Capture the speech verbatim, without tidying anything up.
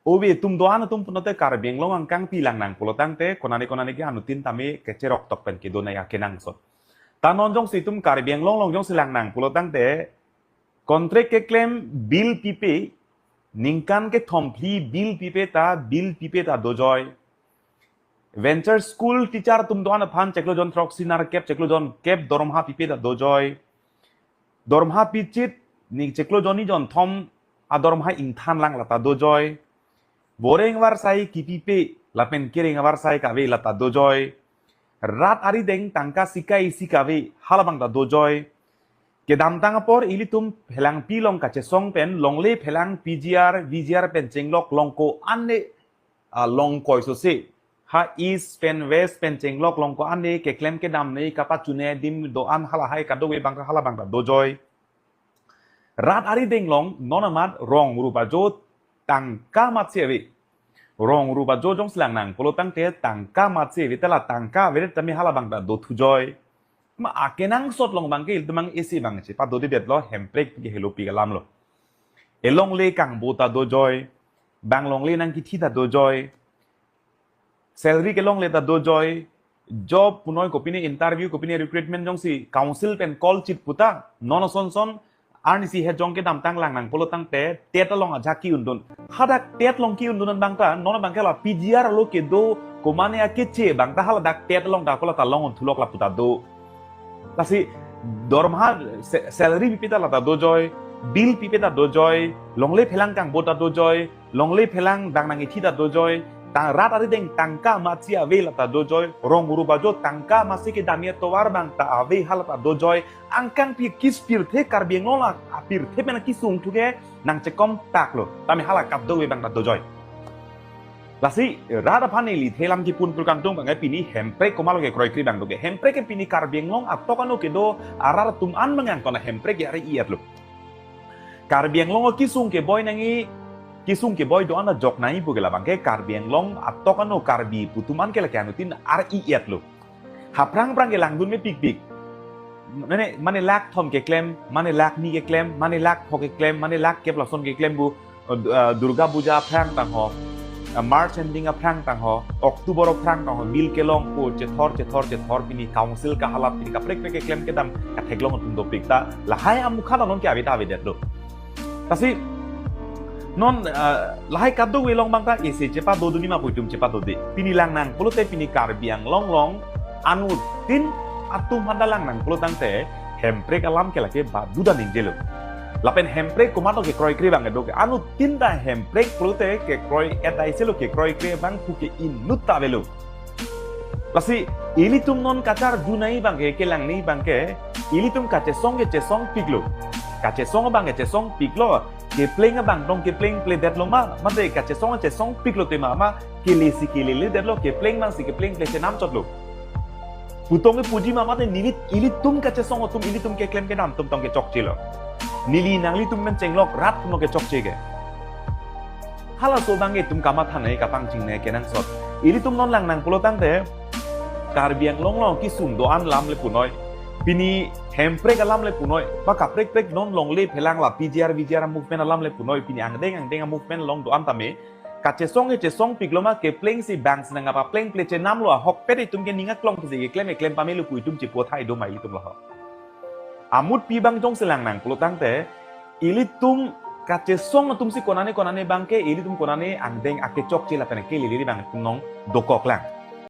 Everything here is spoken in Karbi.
Ove, itum do-an atum pulote Karbi Anglong angkangpi lang nang pulo tangte, konane konane ke anuttin tame kecherok tok pen kedo nai akenangsot. Ta non jongsi itum Karbi Anglong along jongsi lang nang pulo tangte, contract keklem bill pipe, ningkan kethom phli bill pipe ta, bill pipe ta dojoi. Venture school teacher atum do-an aphan chiklo jon throksi nerkep, chiklo jon kep dormoha pipe ta dojoi. Dormoha pichit, ni chiklo jon ni jon thom adormoha ingthan lang lata dojoi. Boreng varsai kipipe, lapen kereng varsai kave lata dojoi. Rat arideng tangka sikai isi kave, halabang ta dojoi. Kedamtang apor ilitum phelangpi along kachesong pen, longle phelang P G R, V G R pen chenglok longko ane, ah, longkoi sose. Ha East pen West pen chenglok longko ane keklem kedam ne kapachune adim do-an halahai kadokave abang halabang ta dojoi. Rat arideng along non amat rong rup ajo tangka matsi ave. Rong rup ajo jongsi lang nang pulo tangte tangka matsi ave, ta la tangka avedet tame halabang ta dothujoi. Ma akenangsot along abangke ilitum abang isi abang chepadodedetlo, hemprek ke helopi alam lo. Elongle kangbo ta dojoi, bang longle nangkithi ta dojoi, salary kelongle ta dojoi, job punoi kopine interview kopine recruitment jongsi council pen call chit puta, non ason son, arnisi hejong kedamtang lang nang pulo tangte, TET along ajak ki-undun. Hadak TET along ki-undun abang ta, non abangke la P G R along kedo, komane akeche abang ta haladak TET along ta kola ta long-un thulok lapu ta do. Lasi dormoha sa-, salary pipe ta lata dojoi, bill pipe ta dojoi, longle phelang kangbo ta dojoi, longle phelang bang nangkithi ta dojoi, ta rat arideng tangka matsi ave lata dojoi, rong rup ajo tangka matsi kedamji atovar abang ta ave halata dojoi, angkangpi kis pirthe Karbi Anglong la, apirthe pen kisung thuke nangchekom taklo, tame hala kadokave abang ta dojoi. Lasi, rat aphan ili thelam kipun pur kangtung abangke pini hemprek komatlo kekroikre abang doke. Hemprek ke pini Karbi Anglong atok ano kedo arat atum an mangang kona hemprek ke ari-etlo. Karbi Anglong kisung keboi nangji, kisung keboi do-an ajok nangji pu ke labangke Karbi Anglong atok ano Karbi pu atum an ke lake anuttin ari-etlo. Haphrang phrang ke langdun mepikpik. Mane, mane lakh thom keklem, mane lakh ni keklem, mane lakh pho keklem, mane lakh kep lason keklem pu, uh, Durga Puja aphrang tangho, uh, March ending aphrang tangho, October aphrang tangho, bill kelong pu chethor, chethor, chethor pini council kahalat pini kaprek prek keklem kedam katheklong atum dopik ta, lahai amukha ta non ke ave ta avedetlo. Lasi non, ah, lahai kadokave along abang ta isi chepadodunji ma pu itum chepadode. Pini lang nang pulote pini Karbi Anglong along anuttin atum aphan ta lang nang pulo tangte hemprek alam ke lake baduda ningjelo. Lapen hemprek komatlo kekroikre abang kedo ke, anuttin ta hemprek pulote kekroi-et aiselo, kekroikre abang puke inut ta avelo. Lasi ilitum non kacharju nangji abangke, kelang nangji abangke, ilitum kachesong ke chesongpiklo. Kachesong abang ke chesongpiklo. Kepleng abang tong kepleng pledetlo ma, mate kachesong chesongpiklo tema ma, kele si keleledetlo, kepleng abang si kepleng plechenam chotlo. Pu tong kepuji ma, mate neli ilitum kachesong atum ilitum keklem kedam atum tong kechokchelo. Neli nanglitum pen chenglok rat atum tong kechokche ke. Halaso abang itum kamatha nangji kapangcheng nangji kenangsot. Ilitum non lang nang pulo tangte Karbi Anglong along kisung do-an alam le punoi, pini hemprek alam le punoi, ba kaprek prek non longle phelang la P G R V G R movement alam le punoi, pini angdeng angdeng movement along do-an tame kachesong ke chesongpiklo ma, kepleng si bang si nangpapleng plechenamlo, ahokpet itum ke ning aklong si keklem keklem pamelo pu itum chepu athai do ma itum lo ho. Amutpi abang jongsi lang nang pulo tangte, ilitum kachesong atum si konane konane abangke, ilitum konane angdeng akechokche lapen kelele abang itum nong dokok lang.